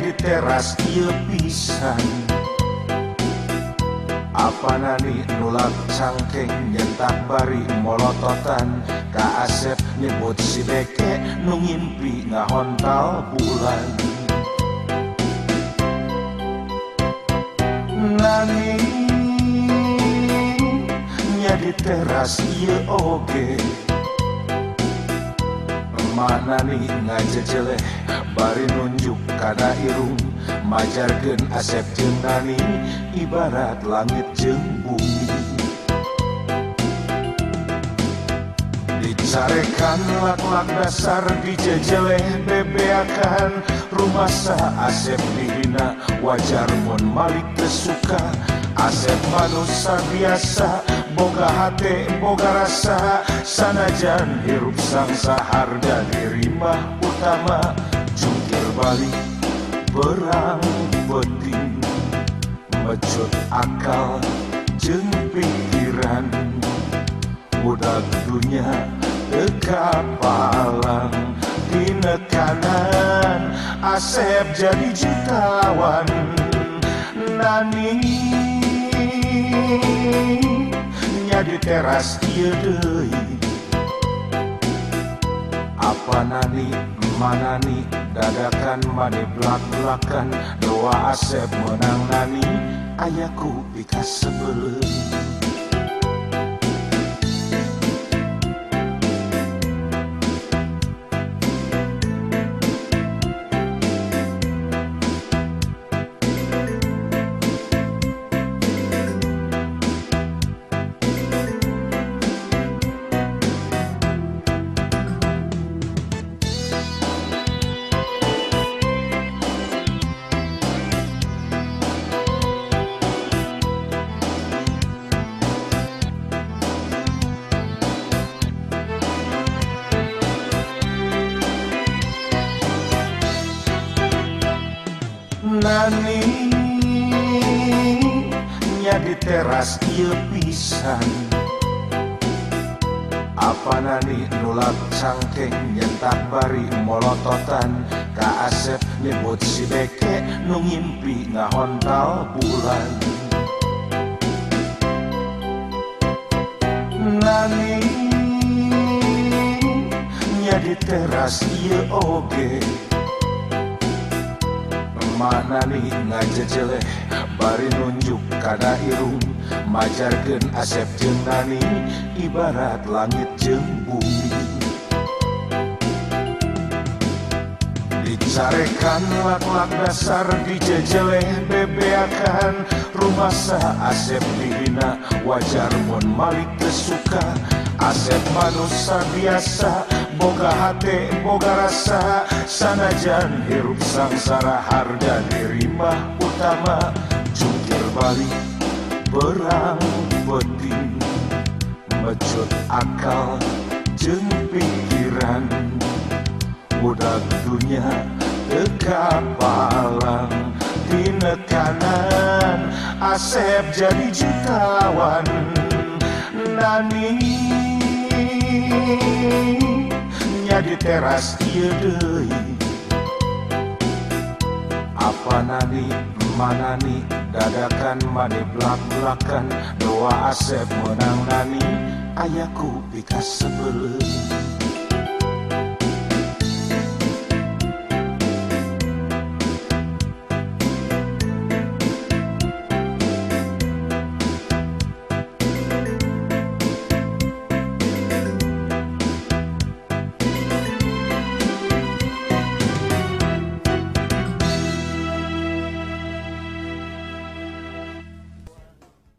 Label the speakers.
Speaker 1: Nya di teras ieu pisan. Apa nani nulak cangkeng nyentak bari molototan. Ka Asep nyebut si beke nu ngimpi ngahontal bulan. Nani nya di teras ieu oge. Manani ngajejeleh bari nunjuk kana irung. Majarkeun Asep jeung Nani ibarat langit jeung bumi. Dicarekan lak-lak dasar dijejeleh bebeakan. Rumasa Asep dihina wajar mun Malik teu suka. Asep manusia biasa boga hate boga rasa. Sanajan hirup sangsa harga diri mah utama. Jungkir balik berang penting mecut akal jeung pikiran. Budak dunya teu kapalang tinekanan. Asep jadi jutawan. Nani nya di teras ieu deui. Apa nani manani dadakan mani blak-blakan. Doa Asep menang Nani ayaku pikasebeleun. Nani nya di teras ieu pisan. Apa nani nulak cangkeng nyentak bari molototan. Ka Asep nyebut si beke nu ngimpi ngahontal bulan. Nani nya di teras ieu oge. Manani ngajejeleh bari nunjuk kana irung. Majarkeun Asep jeung Nani ibarat langit jeung bumi. Dicarekan lak-lak dasar dijejeleh bebeakan. Rumasa Asep dihina wajar mun Malik teu suka. Asep manusia biasa boga hate boga rasa. Sanajan hirup sangsara harga diri mah utama. Jungkir balik berang penting mecut akal jeung pikiran. Budak dunya teu kapalang tinekanan. Asep jadi jutawan. Nani nya di teras ieu deui. Apa nani manani dadakan mani blak-blakan. Doa Asep menang Nani ayaku pikasebeleun.